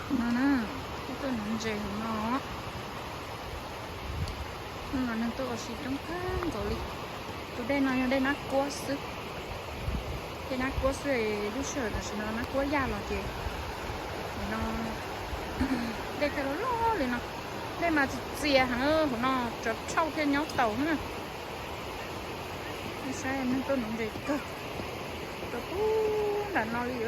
No na, peb tuaj nuv ntses hauv no. Hnub no neeg tuaj ua si coob kawg nkaus li. Tus dej no yog dej Nab Kuab xwb. Dej Nab Kuab xwb, lub sij hawm tam sim no Nab Kuab yaj los ces no dej thiaj loj loj li no. Dej mas txias txias heev, hauv no tsov rog thiaj nyob taus na. Nej saib neeg tuaj nuv ntses kawg, tuaj puag nram no li.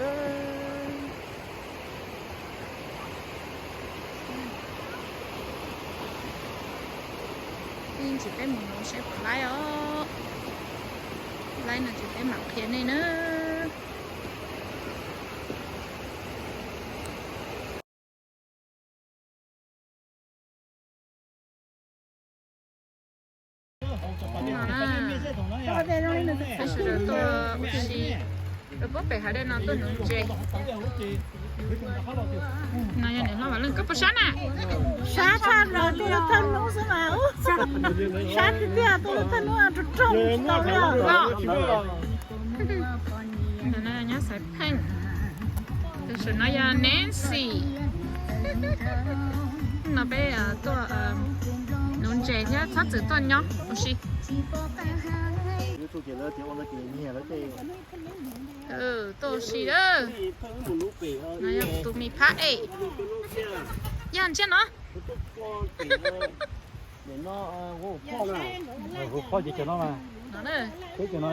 Ib ntsis peb mus nuv seb puas laib os. Laib no ces peb mam qhia nej na. Sawv daws tuaj ua si, tuaj puag pem hav dej no tuaj nuv ntses. No yog niam hlob Vam Leej, koj puas sab na? Sab tshaj plaws, tuaj lub thawj hnub xwb mas. Sab tiag tiag, tuaj lub thawj hnub rog rog tsis tau li os. Ntawm no yog nyab Xaiv Pheej, tus saum no yog Nancy. No peb tuaj nuv ntses thiab txhob txwm tuaj nyob ua si. Tuaj ua si, no yog tus me phab ej. Yog ntsiab no. Peb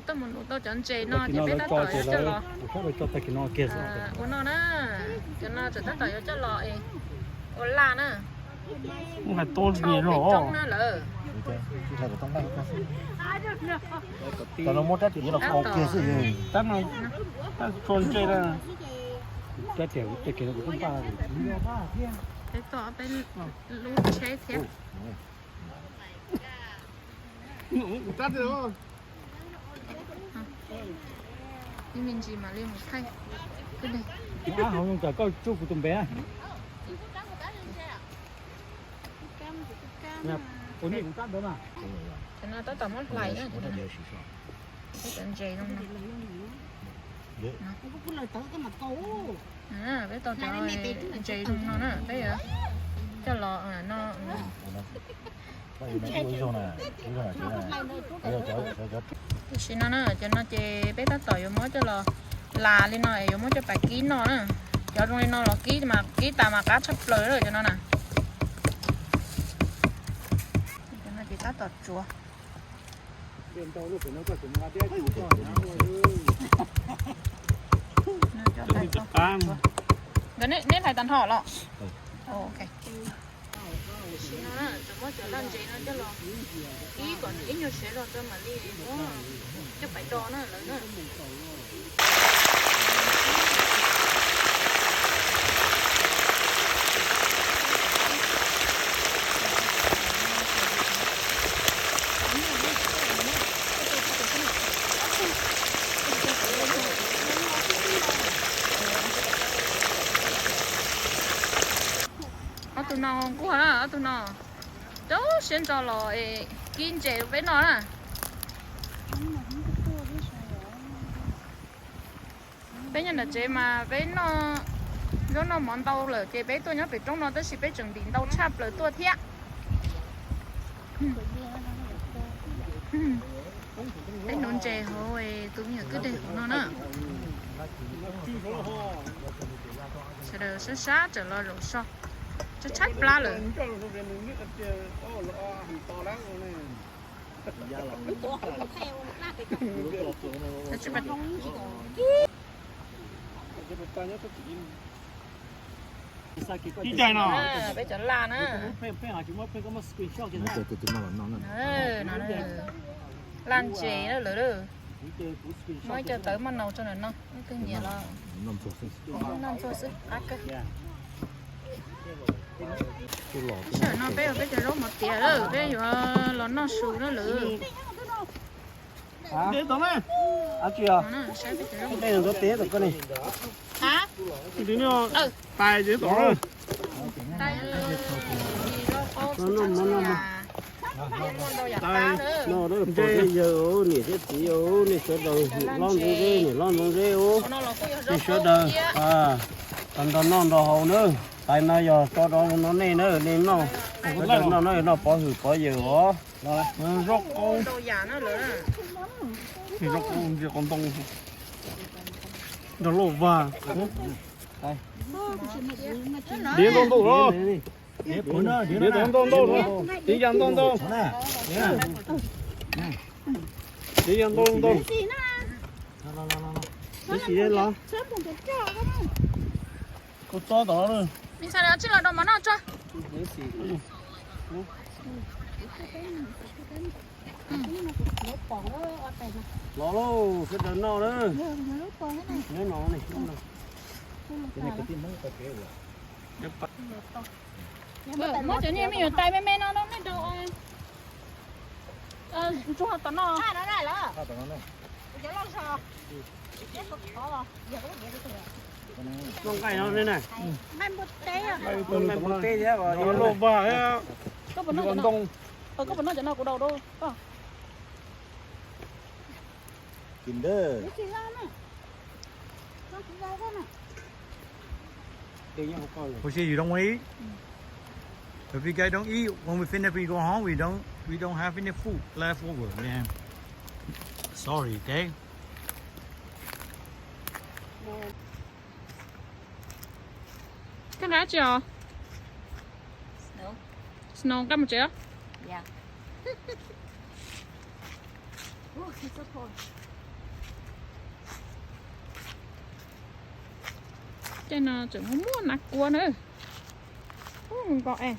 tuaj mus nuv tau cov ntses no ces peb tab tom yuav coj los ua noj na. Cov no tseem tab tom yuav coj los ua laj na. Mus hais tau li rau lawm. Cov no muab rab riam los kho kiag xwb. Tab no, tab tso ntses na. Rab riam, rab riam no kuv twb npaj. Peb tuaj peb lub tsheb thiab. Ib me ntsis mam li mus thaij. Ab, hauv zoo cas koj tsuj kuv tus npe na. Ua nej kuv kab ntawd mas. Cov no tab tom muab hlais na. Peb cov ntses zoo no. Peb tau cov ntses zoo no na, peb yuav coj los no. Tam sim no na, cov no ces peb tab tom yuav muab coj los las li no es yuav muab coj pais kib noj na. Cov zoo li no los kib mas kib tas mas qab tshaj plaws lawm cov no na. Cov no ces tab tom tsuav. Nkawd neb hlais tag nrho los? Tam sim no na, tseem muab cov laj ntses no coj los kib kom nws ib nyuag siav zog tso mam li muab coj pais do na lawv na. Ob tug no nquag na, ob tug no rau siab ntso los es kib ntses rau peb noj na. Peb nyob nram tsev mas peb noj zaub noj mov ntau lawm ces peb tuaj nyob pem roob no tab sis peb tseem ntim ntau tshaj plaws tuaj thiab. Peb nuv ntses hauv tus me nyuam kwj deg hauv no na. Sawv daws sab sab tawm los zaum so, tshaib tshaib plab lawm. Ib cai no. Peb cov laj na. Laj ntses lawm. Muab ib co tawv maj nau rau ntawm no, leej twg nyiam los noj ntxuag xwb, qab kawg. Sij hawm no peb ua peb cov zaub mov tiav lawm, peb yuav los noj su na lawm. Noj, noj, noj, noj. Yawg, niam thiab txiv, nej sawv daws niam hlob ntxoov zeb, niam hlob ntxoov zeb, nej sawv daws, Tau nrog noj nrog haus na, tais no yog tso rau no nej na, nej noj, noj no yog noj pov hwm pov yawm os. Zaub qaub, zaub qaub ntsia qau ntoo, nrog lauj vag. Diav ntau ntau los, diav ntau ntau los, diav yam ntau ntau, diav yam ntau ntau. Koj txob tom no. Tsis los rau mov noj tso. Los lauj, sawv daws noj na. Nyob no ne. Muab cov niag me nyuam tais me me no nej rau ntsuag tom no. Noj nqaij no ne na. Nqaij npua teb thiab. Lauj vag thiab. Koj puas noj cov no? Koj puas noj cov no kuv daus rau koj. Push it, you don't want to eat? If you guys don't eat, when we finish, we go home, we don't, we don't have any food left over, man. Sorry, okay? Koj nqa tsi os? Snow, nqa mus tsev os. Tej no tseem muaj nas kua na. Ub, nkaus es.